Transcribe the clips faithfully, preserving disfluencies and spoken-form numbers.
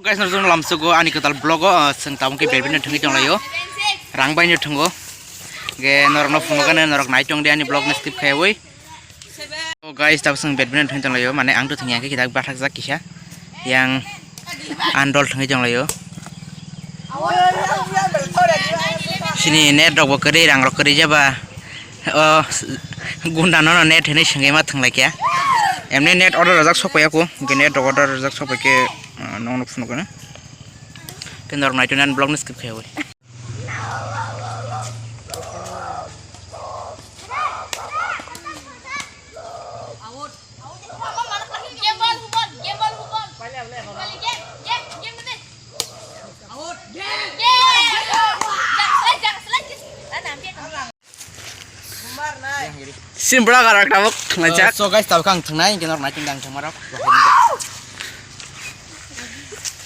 Guys, norok lamsogo ani kwtal vlog o, ah, chwng tabuk khe badminton thwngwi tonglaio. Rang bai no thwngo. Ge norok no phunukgani norok nai tong di ani vlog no skip khaiwi. So guys, tabuk chwng badminton thwngwi tonglaio. Mane ang to thwngya khe kidak bathakjak kisa. Yang andol thwngwi tonglaio. Sini net rok bo kwrwi, rang rok kwrwi jaba. O gunda no net hinwi swngwi ma thwnglaikha. Emni net order rwjak sokpaiya ko. Hwnkhe net rok order rwjak sokpaikhe, ah, nokno phunukgano. Tei norok naitonani vlog no skip khaiwi. Sin bra garak tabuk thwnglai jak. So guys, tabuk ang thwngnai, hwnkhe norok naitung dang thwngmarok.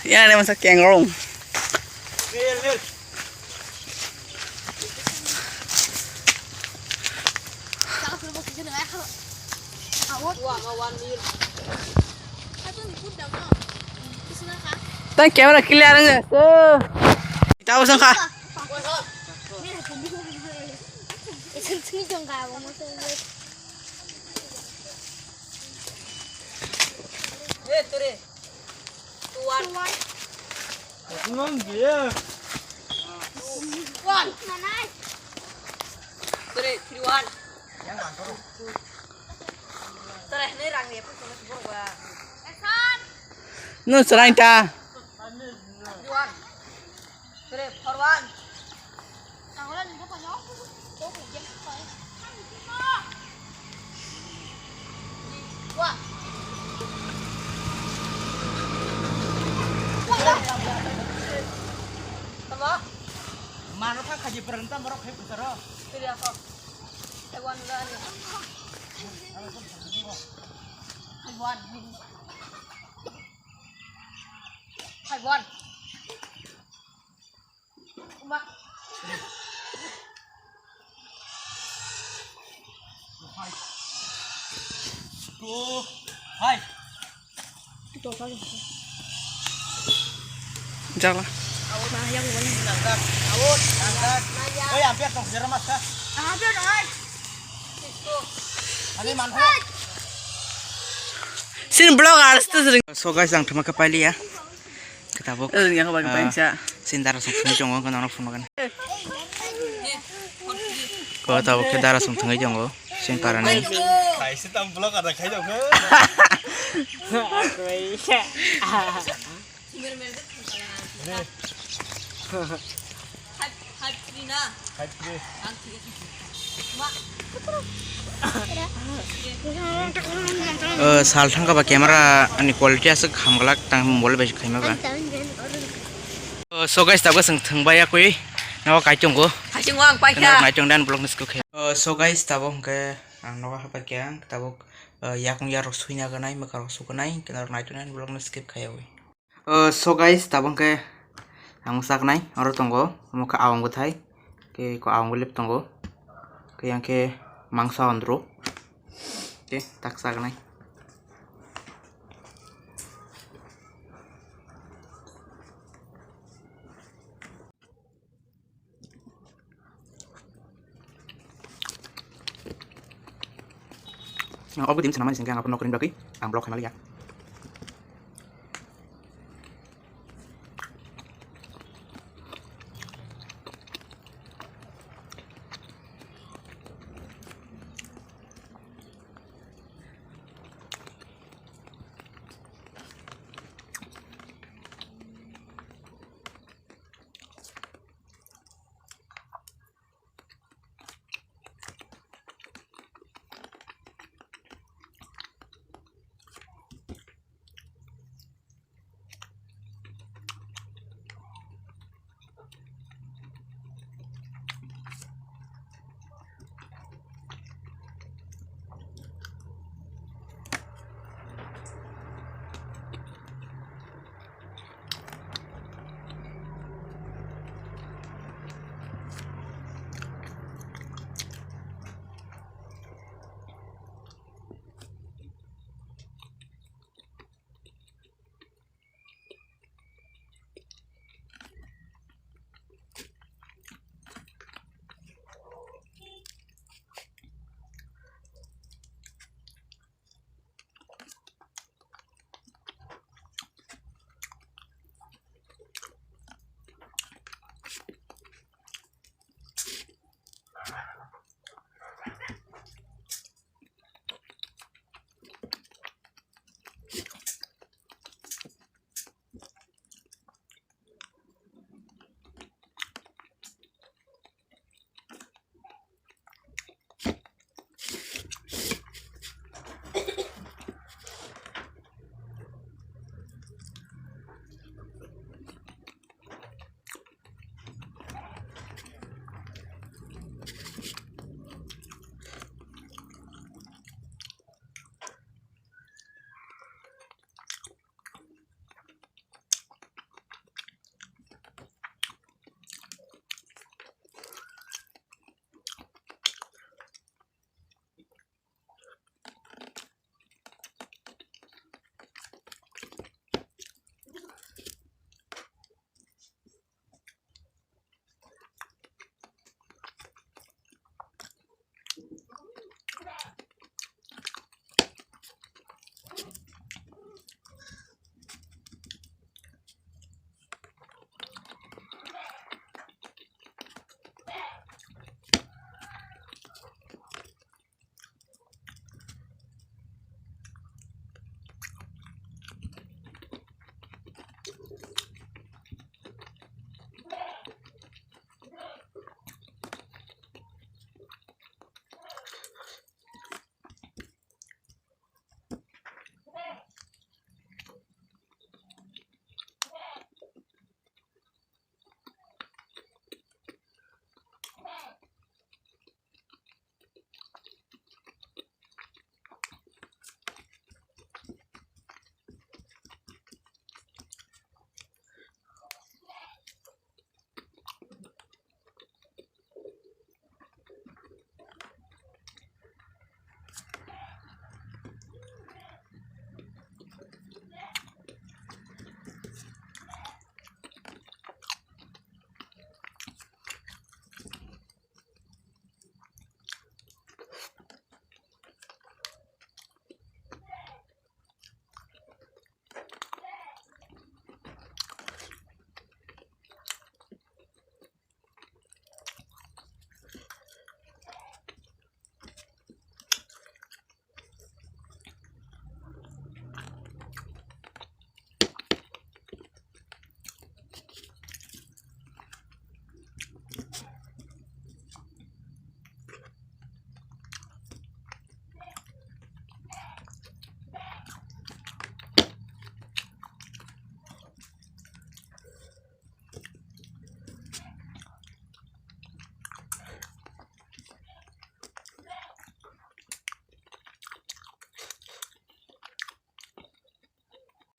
Yang ada masa kengrong. Tang camera clear ang. Tahu sangka. One. Three, three, one. Tara, ini rang ni apa? Action. No, serain ta. Three, one. Three, four, one. Mano thang khaji pran ta morok khai putaro. Three, four. Hai one la ni. Hai one. Hai one. Uma. Hai. Go. Hai. Jala. Sin vlog artist. So guys, ang thama ka pailiya. Kitabuk. Eh, yang apa, ah, yang sa? Sin dara song song jongo kan orang phone kan. Ko tabuk ke dara song thangwi jongo. Sing parani. Kaisa tam vlog ada khai dong. O, sal thangkha ba camera ani quality aswk hamglak tang mobile bai khaima ba. O, so guys, tabuk chwng thwngbai yakwi nawa kaichungo. Kaichungo ang paikha. Naichung dan vlog ni skip khai. O, so guys, tabuk hwnkhe ang nogo hapaikha, tabuk, o, yakung yarok suina ganai, mwkarok suganai, hwnkhe norok naichung dan vlog ni skip khaiwi. O, so guys, tabuk khe ang saknai oro tongo, omo khe awang bwthai, khe ko awang bwlip tongo, khe yang khe mangsa ondro, khe tak saknai. Obo din sanamani sengke ang aphano nokni bagwi ang vlog khaimaliya.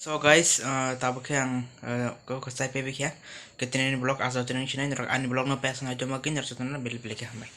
To guys, ah, tabuk khe ang, ah, kok kok chai paibai khe. Khe tini ni vlog aswk tini sinai norok ani vlog no pes ngai tongma khe norok jotono bel bel khe hambai.